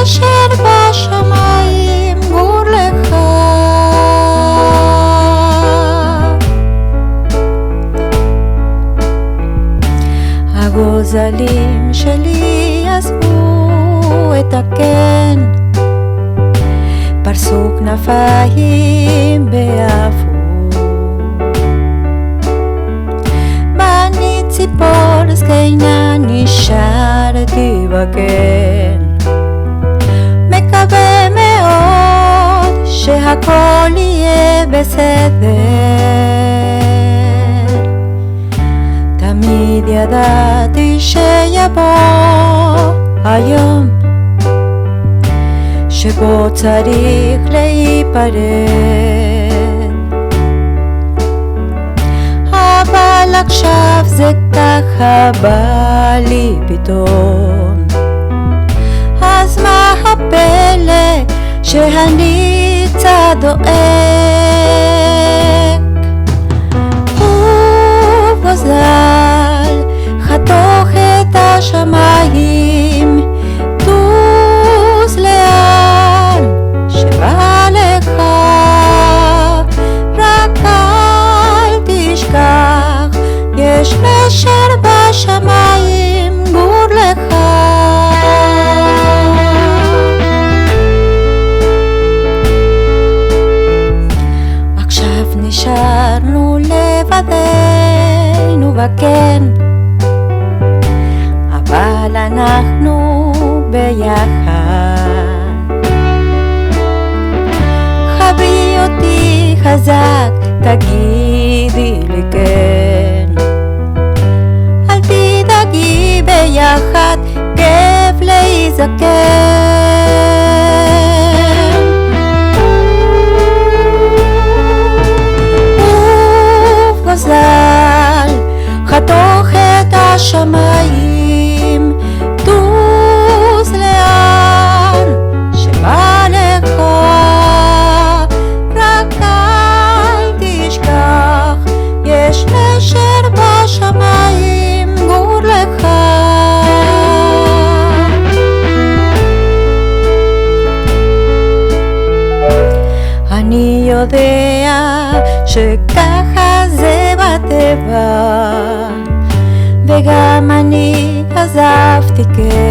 נשר בשמיים גור לך. הגוזלים שלי עזבו את הקן, פרסו כנפיים ועפו. ואני ציפור זקנה נשארתי בקן, מקווה מאוד שהכל יהיה בסדר. תמיד ידעתי שיבוא היום שבו צריך להיפרד, אבל עכשיו זה ככה בא לי פתאום. אז מה הפלא שאני קצת דואג? ובגוזל חתוך את השמיים, טוס לאן שבא לך, רק אל תשכח, יש נשר בשמיים גור לך. עכשיו נשארנו לבדנו בקן, אבל אנחנו ביחד. חבי אותי חזק, תגידי לי כן. אל תדאגי, ביחד כיף להיזכר. ובגוזל חתוך את השמיים, טוס לאן שבא לך, רק אל תשכח, יש נשר בשמיים גור לך. אני יודע שככה זה בטבע, וגם אני עזבתי כן.